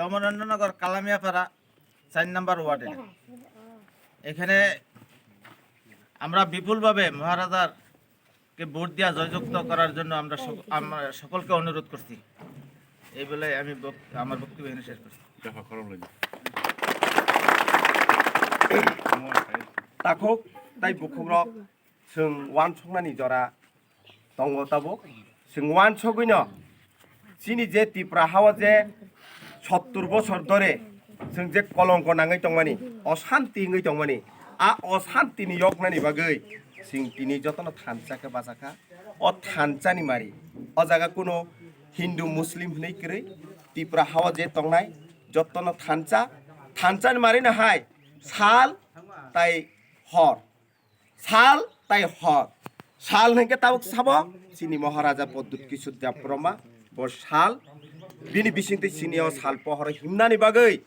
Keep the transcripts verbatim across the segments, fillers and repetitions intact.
অমরেন্দ্রনগর কালামিয়াপাড়া চার নম্বর ওয়ার্ড এটা। এখানে আমরা বিপুলভাবে মহারাজার কে ভোট দিয়া জয়যুক্ত করার জন্য আমরা সক-, আমরা সকলকে অনুরোধ করছি। এই বলে আমি বক-, আমার বক্তব্য এখানে শেষ করছি। Takhuk tai bukhukrok, chwng uansuknani jora tongo tabuk. Chwng uansugwino chini je Tripura hao je sottur bosor dore chwng je kolongko nangwi tongmani, osanti wngwi tongmani, a osantini yoknani bagwi chwng tini jotono thansa khe bachakha. O thansani mari, o jaga kuno Hindu, Muslim hwnwi kwrwi, Tripura hao je tongnai jotono thansa, thansani mari no hai sal tai hor. Sal tai hor. Sal hwnkhe tabuk sabo chini Maharaja Pradyut Kishore Debbarma, bo sal, bini bisingtwi chini o sal pohoro himnani bagwi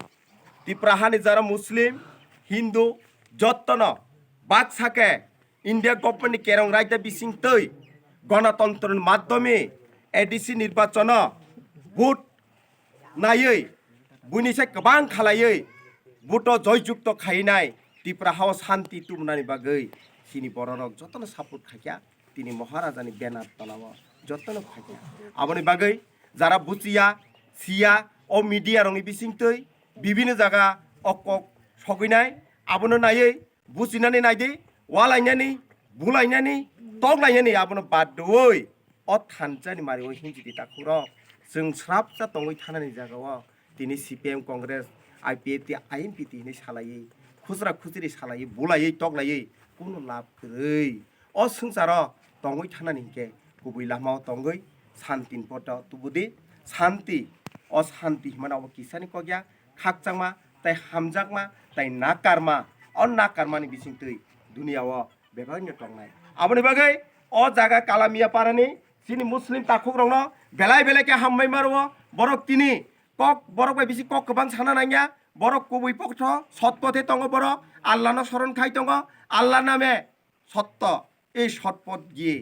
Tripura hani jara Muslim, Hindu, jottono baksa khe India government ni kerong raida bisingtwi gonotontro ni madhyome A D C nirbachono vote naiwi, buini se kwbang khalaiwi, buto joyjukto khainai, Tripura hao santi tubunani bagwi chini bororok jotono support khaikha, tini Maharajani banner tolao jotono khaikha. Aboni bagwi jara buchiya, siya, o media rokni bisingtwi bibinno jaga o kok sogwinai, abono naiwi buchinani naidi, walainani, bulainani, toklainani abono bad rwui, o thansani mari o hinjidi takhurok, chwng srapsa tongwi thanani jagao tini C P M, Congress, I P F T, I N P T hinwi salaiwi, khusra khusri salaiwi, bulaiwi, toklaiwi, kunu lab kwrwi. O swngcharo tongwi thanani hinkhe kubui lamao tongwi santini poto tubudi, santi, o santi himano obo kisani kokya, khakchangma, tai hamjakma, tai nakarma, o nakarmani bisingtwi duniya o bebakno tongnai. Aboni bagwi o jaga Kalamia parani chini Muslim takhukrokno belai belai khe hambai maro. Borok tini kok, borok bai bisi kok kwbang sana nangya. Borok kubui pokotho sotpothe tongo borok. Allahno soron khai tongo. Allah name sotto. এই সৎপথ গিয়ে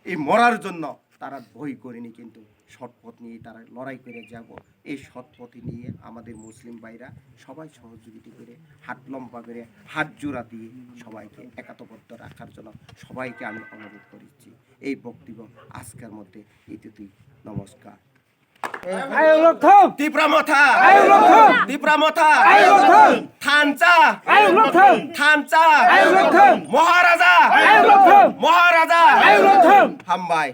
এই মরার জন্য তারা ভয় করেনি, কিন্তু সৎপথ নিয়ে তারা লড়াই করে যাব। এই সৎপথে নিয়ে আমাদের মুসলিম ভাইরা সবাই সহযোগিতা করে, হাত লম্বা করে, হাত জোড়া দিয়ে সবাইকে একাত্মবদ্ধ রাখার জন্য সবাইকে আমি অনুরোধ করছি। এই বক্তব্য আজকের মধ্যে এতটুকুই। নমস্কার। Ayuk Loktham! Tipra Motha! Ayuk Loktham! Tipra Motha! Ayuk Loktham! Thansa! Ayuk Loktham! Thansa! Ayuk Loktham! Maharaja! Ayuk Loktham! Maharaja! Ayuk Loktham! Hambai.